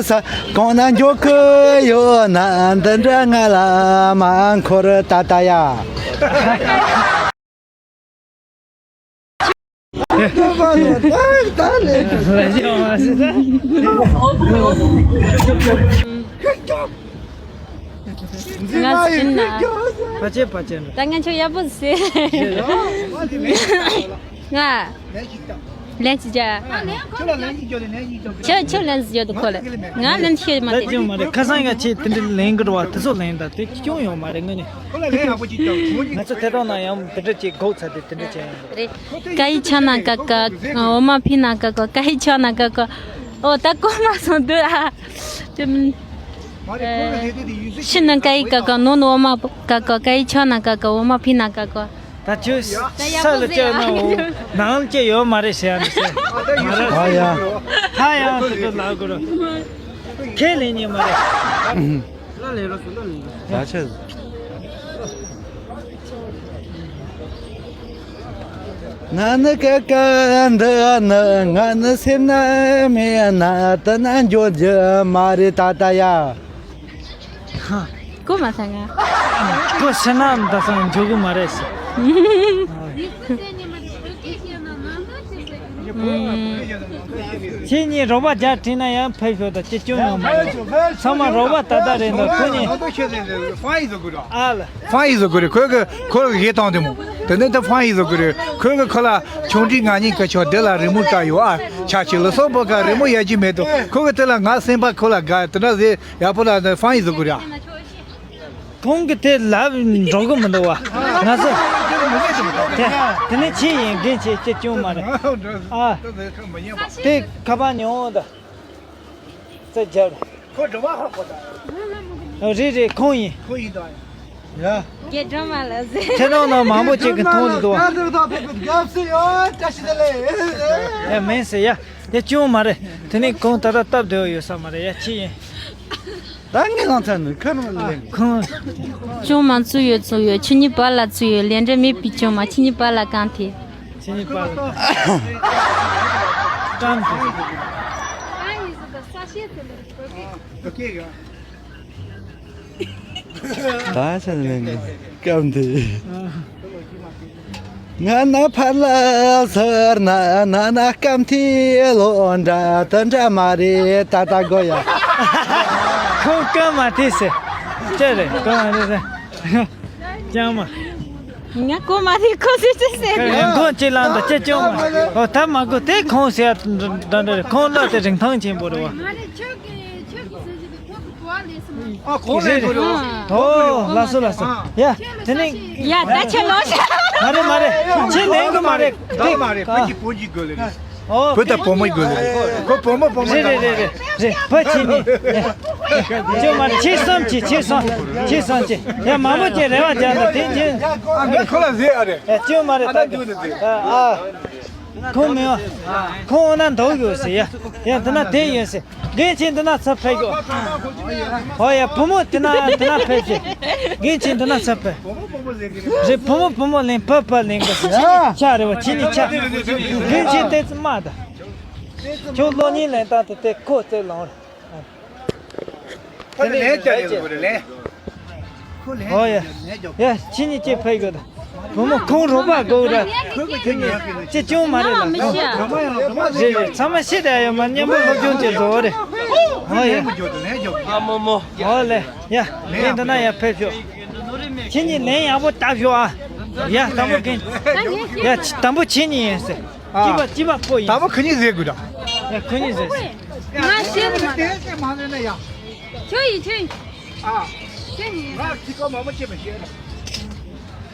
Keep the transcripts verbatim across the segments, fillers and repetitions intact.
ས་གང་ན་འཇོག་གི་ཡོད་ན། འདི་འདྲ་ང་ལ་མ་འཁོར་ད་ལྟ་ཡ། ང་སྲིད་ན། ཕ་ཆེ་ཕ་ཆེ་ན། ད་ང་ཆོ་ཡག་པོ་ཟེར། ང་། ལན་ཅི་ཇ། ཁྱོད་ཁྱོད་ལན་ཅི་ཇོ་དུ་ཁོ་ལ། ང་ལན་ཅི་ཤེས་མ་ད་དེ། ཅི་མ་རེད། ཁ་སང་ཡ་ཆེ་དེ་འདྲ་ལན་གི་ར་བ་དེ་ཚོ་ལན་ད་དེ་ཅུང་ཡོང་མ་རེད་ང་ནི། ང་ཚོ་དེ་དང་ན་ཡང་དེ་འདྲ་ཅིག་གོག་ཚ་དེ་དེ་འདྲ་ཅན་ཡང་། རེད། ཀ་ཡི་ཆ་ན་ཀ་ཀ། འོ་མ་ཕི་ན་ཀ་ཀ། ཀ་ཡི་ཆ་ན་ཀ་ཀ། འོ་ད་གོ་མ་སོང་དུ་ཨ། དེ་མིན། ཤི་ན་ཀ་ཡི་ཀ་ཀ། ནོ་ནོ་འོ་མ་ཀ་ཀ། ཀ་ཡི་ཆ་ན་ཀ་ཀ། འོ་མ་ཕི་ན་ཀ་ཀ། ད་ཁྱོད་ས་ལ་བཅད་ན་འོ་ནང་ལ་བཅད་ཡོད་མ་རེད་ཟེར་ཡ་འདི་ཟེར། ཨ་ཡ། ཧ་ཡང་དེ་ཚོ་ལབ་དགོས་རེད། ཁས་ལེན་ཉན་མ་རེད། ལ་ལས་རོ་སུ་ལ་ལས་རོ། ད་ཆ། ང་ནི་སྐད་ཀ་འདི་ནི་ང་ནི་སེམས་ན་མེད་ན་དི་ན་འཇོག་རྒྱུ་མ་རེད་ད་ལྟ་ཡ། གོ་མ་ཐང་ང་། གོ་ཤི་ན་འདི་སང་འཇོག་གི་མ་རེད་ཟེར། ཁྱེད་གཉིས་རོགས་པ་རྒྱག་བྲིས་ན་ཡང་ཕེབས་ཤོག་ད་ཅི་སྐྱོན་ཡོང་མ་རེད། ཚང་མ་རོགས་པ་ད་ད་རེད་འདུག་ཁོ་གཉིས། ཨ་ལ། 翻译做过的。 翻译做过的，可以给他的么？等等他翻译做过的，可以给他了，穷的俺人家没得。 ཁོང་གིས་དེ་ལ་ང་སེམས་པ་ཁོ་ལ་དགའ་དེ་འདྲ་ཟེར་ཡག་པོ་ལ་ནི་翻译་做过的། ཁོང་གིས་དེ་ལབ་འགྲོ་གི་མི་འདུག་བ། ང་ཚོ་དེ་དེ་ནས་ཆི་ཡིན་རྒན་ཆེ་ཅི་སྐྱོན་མ་རེད། ཨ། དེ་ཁ་པར་ཉོ་འོང་ད། རྩེ་རྒྱབ། ཁོ་སྒྲོལ་མ་ཧ་གོ་ད། རེད་རེད་ཁོང་ཡིན། ཁོ་ཡིན་ད། ཡ། རྒན་སྒྲོལ་མ་ལགས་ཟེར། ཁྱེད་རང་ནང་མང་པོ་ཅིག་གི་མཐོང་འདུག་བ། ང་ཚོ་ཐོག་ཕེབས་པའི་དགའ་བསུ་ཡོད། བཀྲ་ཤིས་བདེ་ལེགས། ཡ་མིན་ཟེར་ཡ། དེ་ཅུང་མ་རེད། དེ་ནས་ཁོང་ད་ལྟ་སྟབས་བདེ་བོ་ཡོད་ས་མ་རེད་ཡ་ཅི་ཡིན། ད་ངས་ལང་ཚར་ནས་ཁ་རང་ལེན། ཁོང་། ཅུང་མ་ཚུགས་ཡོད་ཚུགས་ཡོད་ཁྱེད་གཉིས་བར་ལ་ཚུགས་ཡོད་ལས་འབྲས་མེད་པའི་ཅུང་མ་ཁྱེད་གཉིས་བར་ལ་གང་ཐེ། ཁྱེད་གཉིས་བར་ལ་གང་ཐེ། ད་ཆ་ནས་ལེན་གི་སྐབས་འདི། ང་ན་ཕར་ལ་ཟེར་ན་ན་ན་སྐམ་ཐི་ལོ་འདྲ་ད་འདྲ་མ་རེད་ད་ད་གོ་ཡ། ཁོང་སྐམ་མ་ཐི་ཟེར། ཅི་རེད་སྐམ་མ་ཐི་ཟེར། ཅང་མ། ང་གོ་མ་ཐི་ཁོ་སི་ཅི་ཟེར། ཡང་ཁོང་ཅི་ལང་ད་ཅི་ཅང་མ། ཨོ་ད་མ་གོ་དེ་ཁོང་ཟེར་འདྲ་འདྲ་རེད་ཁོང་ལ་དེ་རིན་ཐང་ཆེན་པོ་རེད་བ། མ་རེད་ཁྱོད་ཀྱི་ཁྱོད་ཀྱི་ཟེར་གི་ཁོ་གི་གོ་བ་ལས་སོང་། ཨ་ཁོང་ལས་དགོས་རེད། ཨོ་ལགས་སོ་ལགས་སོ། ཡ་དེ་ནི། ཡ་ད་ཁྱེད་ལོ་ཤ། མ་རེད་མ་རེད་ཁྱེད་ལེན་གི་མ་རེད། དེ་མ་རེད་བོད་ཀྱི་བོད་ཀྱི་དགོས་ལེ་རེད། ཨོ་བོད་དང་བོད་མོའི་དགོས་ལེ་རེད། ཁོ་བོད་མོ་བོད་མོ་རེད་རེད་རེད་རེད་བོད་ཁྱེད་ནི། ཁྱེད་མ་རེད་ཁྱེད་གསུམ་གྱིས་ཁྱེད་གསུམ་ཁྱེད་གསུམ་གྱིས་ཡ་མང་པོ་ཅིག་རེ་བ་རྒྱག་འདུག་དེ་ཁྱེད། ཨ་ཁོ་ལ་ཟེར་ཨ་རེད། ཡ་ཁྱེད་མ་རེད་ད་དེ། ཨ། ཁོང་མི་ཡོང་། ཁོང་འོ་ན་འདུག་ཡོད་ཟེར་ཡ། ཡ་འདི་ན་དེ་ཡོད་ཟེར། རྒན་ཁྱེད་འདི་ན་ཚབ་ཕེབས་ཡོད། ཧོ་ཡ་བུ་མོ་འདི་ན་འདི་ན་ཕེབས་ཟེར། རྒན་ཁྱེད་འདི་ན་ཚབ་ཕེབས། རེད་བུ་མོ་བུ་མོ་ལེན་ཕ་ཕ་ལེན་གི་ཟེར་ཁྱེད་ནི་ཆ་རེད་བ་ཁྱེད་ནི་ཆ། རྒན་ཁྱེད་དེ་ཙི་མ་ད། ཁྱོད་གློག་བརྙན་ལེན་སྟངས་དེ་དེ་ཁོ་ཙེ་ལོང་རེད། ཁོ་ལ་ལན་རྒྱག་ཡོད་དགོས་རེད་ལན། ཁོ་ལན་ཨོ་ཡ། རྒྱག་ཡོད་ལན་རྒྱག་ཡ་ཁྱེད་གཉིས་ཅིག་ཕེབས་དགོས་ད། བུ་མོ་ཁོང་རོགས་པ་དགོས་ར། ཁོ་གི་ཁྱེད་གཉིས་ཡག་གི་ནི་ཅི་ཅུང་མ་རེད་ལ། རེད་རེད་ཚང་མ་ཤེས་ད་ཡོད་མ་སྙན་པོ་སློབ་སྦྱོང་བྱེད་བཟོ་བ་རེད། ཨོ་ཡ། ལན་མ་རྒྱག་ད་ལན་རྒྱག་ཨ་མོ་མོ། ཨོ་ལེ། ཡ་ངས་འདི་ན་ཡ་ཕེབས་ཤོག་ཁྱེད་གཉིས་ལན་ཡག་པོ་བཏབ་ཤོག་ཨ། ཡ་དང་པོ་གན། ཡ་དང་པོ་ཁྱེད་གཉིས་ཡིན་ཟེར། ཅི་པ་ཅི་པ་ཁོ་ཡིན། དང་པོ་ཁོ་གཉིས་ཟེར་དགོས་དང་། ཡ་ཁོ་གཉིས་ཟེར་ཟེར། ང་ཤེས་གི་མ་རེད། ཁྱོད་ཡིན་ཁྱོད་ཡིན། ཨ། ཁྱོད་ཡིན། ང་ཁྱི་ཁོ་མ་མོ་ཁྱེད་མ་ཤེས་ན།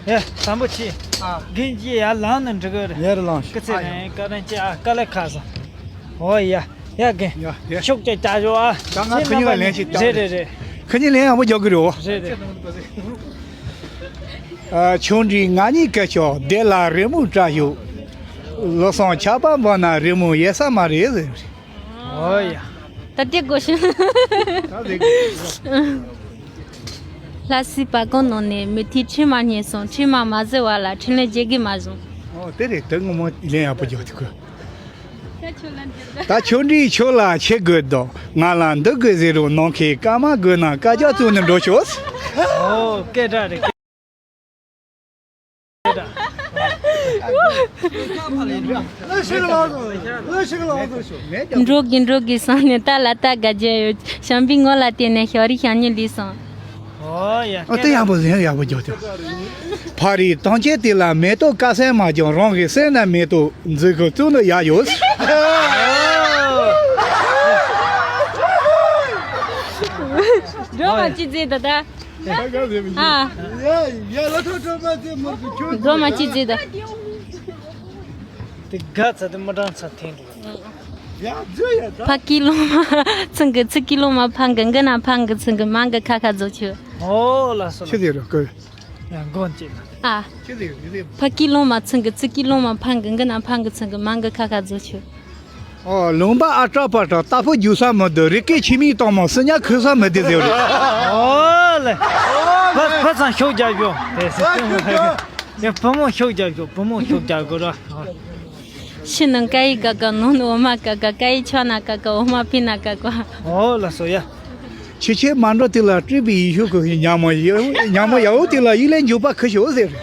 ཡ་དང་པོ་ཁྱེད། ཨ། རྒན་གྱིས་ཡར་ལངས་ན་འགྲིག་གི་རེད། ཡར་ལངས་ཤོག་སྐུ་ཚེ་རིང་བཀའ་དྲིན་ཆེ་ཨ་དཀའ་ལས་ཁག་སོང་། ཨོ་ཡ། ཡ་རྒན། ཡ་ཡ། ཤུགས་ཀྱིས་བྱ་ཞོག་ཨ། ད་ང་ཁོ་གཉིས་ལ་ལན་ཞིག་བཏང་། རེད་རེད་རེད། ཁོ་གཉིས་ལན་ཡག་པོ་རྒྱག་གི་རེད་འོ། རེད་རེད། ཨ། ཆུང་འདྲིས་ང་གཉིས་སྐད་ཆོག་བདེ་ལ་རི་མོ་བཀྲ་ཤོག་བློ་བཟང་ཆགས་པ་འབར་ན་རི་མོ་ཡལ་ས་མ་རེད་ཟེར། ཨོ་ཡ། ད་དེ་དགོས་ཤིང་། ད་ཟེར་གི། ལྷ་སའི་པར་ཁང་ནང་ནས་མུ་མཐུད་འཕྲིན་མ་རྙེད་སོང་། འཕྲིན་མ་མ་བཟོས་བར་ལ་འཕྲིན་ལས་བརྗེད་གི་མ་བྱུང་། ཨོ་དེ་རེད་དེ་ངོ་མ་ལན་ཡག་པོ་རྒྱག་ཐུབ་གི། ད་ཆོས་འདྲིས་ཆོས་ལ་ཆས་དགོས་དོ། ང་ལ་འདི་དགོས་ཟེར་རོ་ནང་ཁའི་སྐར་མ་དགོས་ན་སྐར་ཆ་བཙུགས་ནས་འགྲོ་ཤོག་ཨོ་སྐད་གྲགས་རེད། འགྲོ་གི་འགྲོ་གི་བསམ་ནས་ལྟ་ལ་ལྟ་དགའ་རྒྱུ་ཡོད། བྱམས་པའི་ངོ་ལ་བལྟས་ནས་ཞོགས་རིག་ཞག་ཉིན་ལུས་སོང་། ཨོ་ཡ། ཨ་དེ་ཡག་པོ་ཟིན་ཡག་པོ་རྒྱོབ་ཀྱང་། ཕ་རིའི་ཐང་ཆེན་དེ་ལ་མེ་ཏོག་དཀར་སེར་མ་ཀྱང་རང་གི་སེམས་ན་མེ་ཏོག་འཛུགས་དགོས་བཙུགས་ནས་ཡག་ཡོད། སྒྲོལ་མ་ཅི་ཟེར་ད་ད། ཨ། སྒྲོལ་མ་ཅི་ཟེར་ད། དེ་དགའ་ཚ་དེ་མི་གྲང་ཚ་འཐེན་འགྲོ། ཕ་ཀི་ལོ་མ་ཚང་གི་ཚི་ཀི་ལོ་མ་ཕང་གི་འགི་ན་ཕང་གི་ཚང་གི་མང་གི་ཁ་ཁ་རྫོགས་ཆུ། ཨོ་ལ་སོ་ལ། ཆི་ཟེར་རོ་ཀོ། ཡང་གོན་ཅིག་ལ། ཨ། ཆི་ཟེར་རོ་ཟེར། ཕ་ཀི་ལོ་མ་ཚང་གི་ཚི་ཀི་ལོ་མ་ཕང་གི་འགི་ན་ཕང་གི་ཚང་གི་མང་གི་ཁ་ཁ་རྫོགས་ཆུ། ཨོ་ལུང་པ་ཨ་ཀྲ་པ་ཀྲ་རྟ་ཕོ་རྒྱུག་ས་མི་འདུག་རི་སྐེད་ཆི་མིག་གཏོང་མ་སི་ཉ་ཁུ་ས་མི་འདུག་ཟེར་རོ། ཨོ་ལེ། ཕ་ཕ་ཚང་ཤོག་རྒྱབ་ཤོག་དེ་སི་སྟེང་མ་ཡ་བུ་མོ་ཤོག་རྒྱབ་ཤོག་བུ་མོ་ཤོག་རྒྱབ་དགོས་ར། ཕྱི་ནང་ཀ་ཡི་ཀ་ཀ་ནང་ནང་འོ་མ་ཀ་ཀ་ཀ་ཡི་ཆ་ན་ཀ་ཀ་འོ་མ་ཕི་ན་ཀ་ཀ་ཨོ་ལ་སོ་ཡ། ཕྱི་ཕྱི་མ་འགྲོ་དེ་ལ་སྤྲུལ་པའི་ཡེ་ཤུ་ཁོ་ཉ་མོ་ཡ་ཉ་མོ་ཡ་འོ་དེ་ལ་ཡིད་ལས་འཇུག་པ་ཁུ་ཤོག་ཟེར།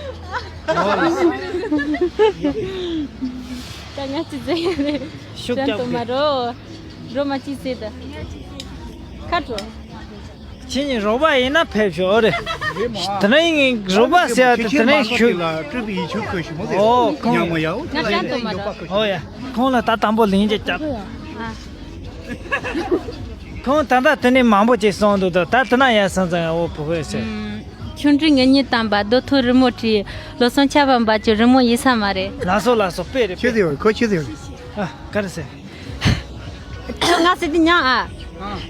ད་ང་ཅི་ཟེར་ཡ་རེད། ཤུགས་རྒྱབ་དུ་མ་རོ། རོ་མ་ཅི་ཟེར་ད། ཁ་དྲོ། ཁྱེད་ཉིད་རོགས་པ་ཡིན་ན་ཕེབས་ཤོག་རེད། དེ་ནས་ངས་རོགས་པ་ཟེར་ཡ་དེ་དེ་ནས་ཤུགས། ལ་སྤྲུལ་པའི་ཡེ་ཤུ་ཁོ་ཞུ་མོ་ཟེར། ཨོ་ཁོང་ཉ་མོ་ཡ་འོ་དེ་ལ་ཡིད་ལས་འཇུག་པ་ཁུ་ཤོག་ཨོ་ཡ། ཁོང་ལ་ད་དང་པོ་ལིང་ཅིག་བརྒྱབ། ཁོང་ད་ལྟ་དེ་ནས་མང་པོ་ཅིག་གསུངས་འདུག་ད་ད་དེ་ན་ཡ་སང་ཙང་འོ་བུ་ཧོས་ཟེར། ཆུང་འདྲིས་ངེད་གཉིས་དམ་པ་རྡོ་ཐོ་རི་མོ་བྲིས། ལོ་སོང་ཆ་བ་འབའ་ཅོ་རི་མོ་ཡིན་ས་མ་རེད། ལ་སོ་ལ་སོ་དཔེ་རེད་ཆི་དཔེ། ཟེར་བ་ཁོ་ཆི་ཟེར་བ། ཨ་ག་རེ་ཟེར། ཁྱོད་ང་ཟེར་དེ་ཉང་ཨ།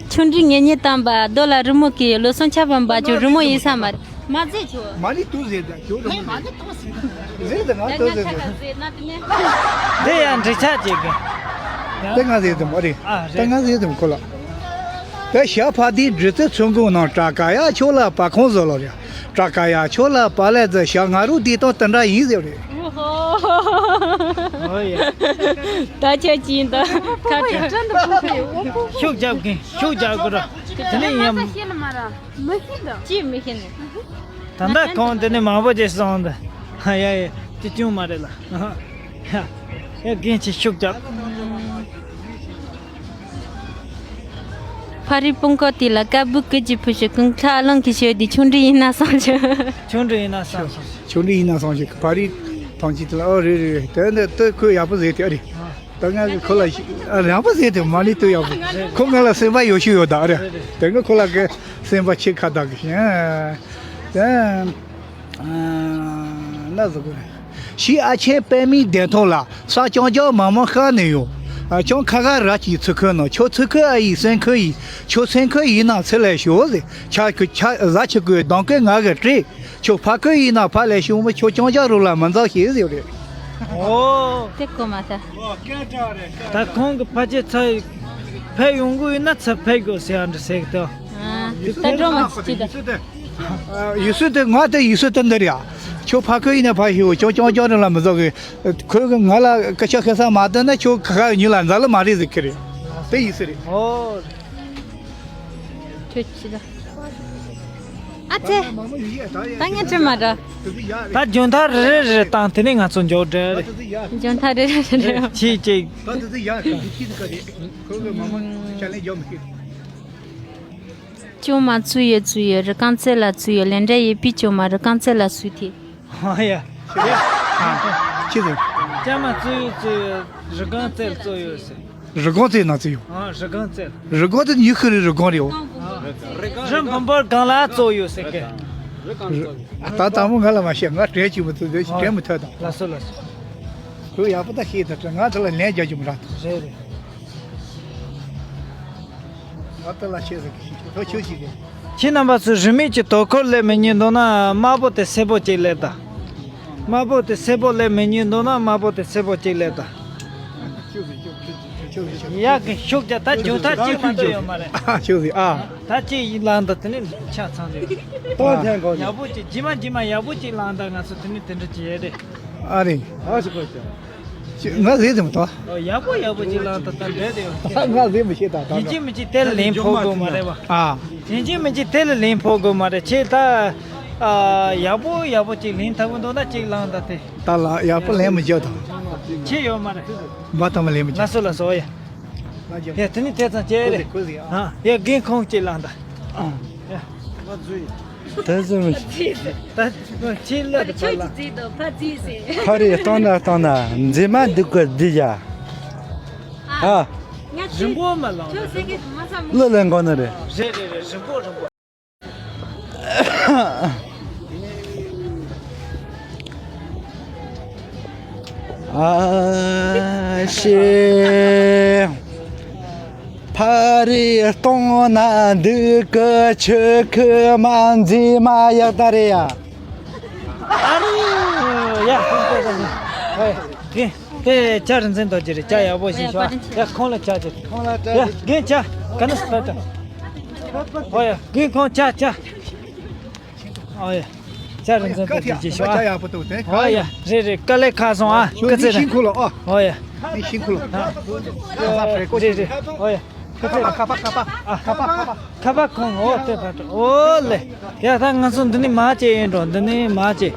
ཆུང་འདྲིས་ངེད་གཉིས་དམ་པ་རྡོ་ལ་རི་མོ་གི་ལོ་སོང་ཆ་བ་འབའ་ཅོ་རི་མོ་ཡིན་ས་མ་རེད། མ་ཟེར་ཆོ། མ་ནི་ཏུ་ཟེར་ད་ཁྱོད་རི་མོ་ཟེར་ད་ང་ཏུ་ཟེར་ད། དེ་ཡང་འདྲི་ཆགས་བྱེད་གི། དེ་ང་ཟེར་དུ་མ་རེད། ཨ་རེད། དེ་ང་ཟེར་དུ་ཁོ་ལ། དེ་ཞག་ཕ་དེའི་འདྲི་རྩད་ཚུར་འགོང་ནང་བྲག་དཀར་ཡག་ཆོག་ལ་པ་ཁོང་བཟོ་ལོ་རེད། བྲག་དཀར་ཡག་ཆོག་ལ་པ་ལས་ཟེར་ཞག་ང་རུ་དེ་དང་དེ་འདྲ་ཡིན་ཟེར་རེད། ཨོ་ཧོ། ད་ཁྱོད་ཀྱིས་ད་ཁ་ཁྲ། ཤུགས་རྒྱབ་གིན་ཤུགས་རྒྱབ་དགོས་ར། དེ་ནས་ཡང་། མི་ཤེས་ད། ཅི་མི་ཤེས་ནས། ད་ལྟ་ཁོང་དེ་ནས་མང་པོ་ཅིག་སོང་འདི། ཡ་ཡ་ཅི་ཅུང་མ་རེད་ལ། ཡ་ཡ་རྒན་ཆེ་ཤུགས་རྒྱབ། ཕ་རི་སྤུན་ཀོ་དེ་ལ་ཀ་བུ་ཀུ་ཅི་ཕུ་ཤི་ཀུང་ཁྲ་ཨ་ལང་གི་ཤོད་དེ་ཆུང་འདྲིས་ཡིན་ན་སང་ཆུ། ཆུང་འདྲིས་ཡིན་ན་སང་ཆུ། ཆུང་འདྲིས་ཡིན་ན་སང་ཆུ་ཕ་རི་ཐང་ཆི་དེ་ལ་ཨོ་རེད་རེད་རེད་དེ་འདི་ལྟོས་ཁོས་ཡག་པོ་ཟེར་དེ་ཨ་རེད། ད་ང་གི་ཁོ་ལ་ཞིག་རང་པ་ཟེར་དེ་མ་ནི་ལྟོས་ཡག་པོ་ཁོ་ང་ལ་སེམས་པ་ཡོད་ཤུ་ཡོད་ད་ཨ་རེད། དེ་ང་ཁོ་ལ་གི་སེམས་པ་ཆེ་ཁ་བཏགས་གི་ཤིང་། དེ། ན་ཟུག་གི་རེད། ཞི་ཨ་ཆེན་པད་མའི་གདན་ཐོག་ལ་ས་ཅང་ཅང་མ་མོ་ཤར་ནས་ཡོང་། ཨ་ཅང་ཁ་ཁ་ར་གྱི་ཚུ་ཁོ་ནོ་ཁྱོད་ཚུ་ཁོ་ཨ་ཡི་སེང་ཁོ་ཡི་ཁྱོད་སེང་ཁོ་ཡིན་ན་ཚུ་ལས་ཤོག་ཟེར་ཆ་ཁོ་ཆ་ཟ་ཆུ་ཁོའི་གདོང་ཁོས་ང་གི་སྤྲད། ཁྱོད་ཕ་ཁོ་ཡིན་ན་ཕ་ལས་ཤོག་མོ་ཁྱོད་ཅང་ཅང་རུ་ལ་མི་འཛག་ཤེས་ཟེར་རེད། ཨོ། དེ་གོ་མ་ཐལ། ད་ཁོང་གི་ཕ་ཆེ་ཚ་ཕེ་ཡོང་གི་ཡིན་ན་ཚ་ཕེ་དགོས་ཟེར་ཨ་འདྲ་ཟེར་གི་ད། ད་འགྲོ་མ་ཅི་ད། ཡུལ་སྲོལ་དེ་ང་དེ་ཡུལ་སྲོལ་དེ་འདིར་ཡ། ཁྱོད་ཕ་ཁོས་ཡིན་ན་ཕ་ཤི་འོ་ཁྱོད་ཅང་ཅང་རེ་ལ་མི་ཟོག་གི། ཁོས་གི་ང་ལ་སྐད་ཆ་ཤོད་ས་མ་བཏོན་ན་ཁྱོད་ཁ་ཁ་ཉིད་ལ་འཛའ་ལ་མ་རེད་ཟེར་གི་རེད། དེ་ཡུལ་སྲོལ་རེད། ཨོ། ཁྱོད་ཅི་ད། ཨ་ཙེ། ད་ངས་དྲི་མ་ར། ད་རྒྱུན་ཐག་རེ་རེ་རེ་བཏང་དེ་ནས་ང་ཚོ་འཇོག་འདྲ་རེད། རྒྱུན་ཐག་རེ་རེ་རེ་རེ། ཆི་ཅིག་ད་དེ་ཚོ་ཡག་གི་ཁྱི་དེ་ག་རེད། ཁོས་གི་མ་མ་ཅ་ལེན་རྒྱག་མི་ཤེས། ཅོ་མ་ཚུ་ཡོད་ཚུ་ཡོད་རི་རྐང་རྩེ་ལ་ཚུ་ཡོད་ལེ་འདྲ་ཡོད་པི་ཅོ་མ་རི་རྐང་རྩེ་ལ་ཚུ་ཐི། ཧ་ཡ། ཆི་རེད། ཅ་མ་ཚུ་ཡོད་ཚུ་ཡོད་རི་རྐང་རྩེ་ལ་ཚུ་ཡོད་ཟེར། རི་རྐང་རྩེ་ན་ཚུ་ཡོད། ཨ་རི་རྐང་རྩེ་ལ། རི་རྐང་དེ་ཉི་ཤུ་རེད་རི་རྐང་རེད་འོ། རི་བུམ་པར་སྒང་ལ་ཚུ་ཡོད་ཟེར་གི། ད་དང་པོ་ང་ལ་མ་བཤད་ང་དྲན་གྱི་མི་ཐུབ་དེ་དྲན་མི་ཐུབ་དང་། ལ་སོ་ལ་སོ། ཁོས་ཡག་པོ་ད་ཤེས་ད་དྲན་ང་དེ་ལ་ལན་རྒྱག་རྒྱུ་མི་རག་ད། རེད་རེད། ཨ་ཏི་ལ་ཆེ་ཟེར་གི་ཁོ་ཆོས་ཤིག་གི། ཁྱེད་རྣམ་པ་ཚོས་རིན་མེད་ཀྱི་དོ་ཁུར་ལེན་མི་ཉན་འདུག་ན་དམར་པོ་དེ་སེར་པོ་གཅིག་ལེན་དང་། དམར་པོ་དེ་སེར་པོ་ལེན་མི་ཉན་འདུག་ན་དམར་པོ་དེ་སེར་པོ་གཅིག་ལེན་དང་། ཡག་གི་ཤུགས་རྒྱག་ད་རྒྱུན་ཐག་གཅིག་མ་གཏོགས་ཡོད་མ་རེད། ཆོས་ཟིག་ཨ། ད་གཅིག་ལངས་ད་དེ་ནས་ཆ་ཚང་ཡོད། ཏོག་ཐན་གོ་ཡག་པོ་གཅིག་ཇི་མ་ཇི་མ་ཡག་པོ་གཅིག་ལངས་ད་ང་ཚོ་དེ་ནས་དེ་འདྲ་བྱེད་ཡས་རེད། ཨ་རེད། ཨ་ཞིག་གོ་ཅོ། ང་ཟེར་དེ་མ་གཏོགས། ཡག་པོ་ཡག་པོ་ཅིག་བླངས་ད་ད་འདྲ་དེ། ང་ཟེར་མི་ཤེས་ད་ད། ཡིན་གཅིག་མིན་གཅིག་དེ་ལ་ལན་ཕོག་དགོས་མ་རེད་བ། ཨ། ཡིན་གཅིག་མིན་གཅིག་དེ་ལ་ལན་ཕོག་དགོས་མ་རེད། ཁྱེད་ད། ཨ། ཡག་པོ་ཡག་པོ་ཅིག་ལན་ཐབས་ཀྱི་འདུག་ན་ཅིག་བླངས་ད་དེ། ད་ལ་ཡག་པོ་ལན་མི་རྒྱག་ད། ཁྱེད་ཡོད་མ་རེད། བ་ད་མ་ལན་མི་ང་རྒྱག་སུ་ལ་སོ་ཡ། ཡ་དེ་ནི་དེ་ཙམ་བྱས་རེད། ཨ། ཡ་རྒན་ཁོང་ཅིག་བླངས་ད། ཡ། དེ་ཙམ་མི། ད་ཁྱེད་ལ་དེ་ཕར་ལ། ཕ་རི་སྟོང་ན་སྟོང་ན་མཛེས་མ་འདུག་གི་འདི་ཡ། ཨ། རིང་པོ་མ་ལངས་ན། ལོ་ལ་འགོ་ན་རེད། རེད་རེད་རེད། རིང་པོ་རིང་པོ། ཨ་ཤེ། ཕ་རི་སྟོང་ན་འདུག་གི་ཆུ་ཁུ་མ་མཛེས་མ་ཡག་ད་རེད་ཡ། ཨ་རུ། ཡ། ཧེ། དེ་དེ་ཇ་རིན་ཆེན་རྡོ་རྗེ་རེད། ཇ་ཡག་པོ་ཞིག་ཤོག་ཡ། ཁོང་ལ་ཇ་ཅིག་ཁོང་ལ་ཇ་ཡ་ཅིག་རྒན་ཇ་ག་ནས་སྤེལ་ཏེ། ཨོ་ཡ། རྒན་ཁོང་ཇ་ཇ། ཨོ་ཡ། ཇ་རིན་ཆེན་རྡོ་རྗེ་ཞིག་ཤོག་ཇ་ཡག་པོ་འདུག་དེ། ཨོ་ཡ། རེད་རེད། དཀའ་ལས་ཁག་སོང་ཨ། ཁ་ཚེ་རིང་། ཤིང་ཁུ་ལོ་ཨ། ཨོ་ཡ། ཤིང་ཁུ་ལོ། རེད་རེད། ཨོ་ཡ། ཁ་ཚེ་རིང་། ཁ་པ་ཁ་པ་ཨ། ཁ་པ་ཁ་པ། ཁ་པ་ཁོང་། ཨོ་དེ་ཕར་འགྲོ། ཨོ་ལེ། ཡ་ད་ང་ཚོ་འདི་ནས་མར་བྱས་ཡིན་འགྲོ། འདི་ནས་མར་བྱས།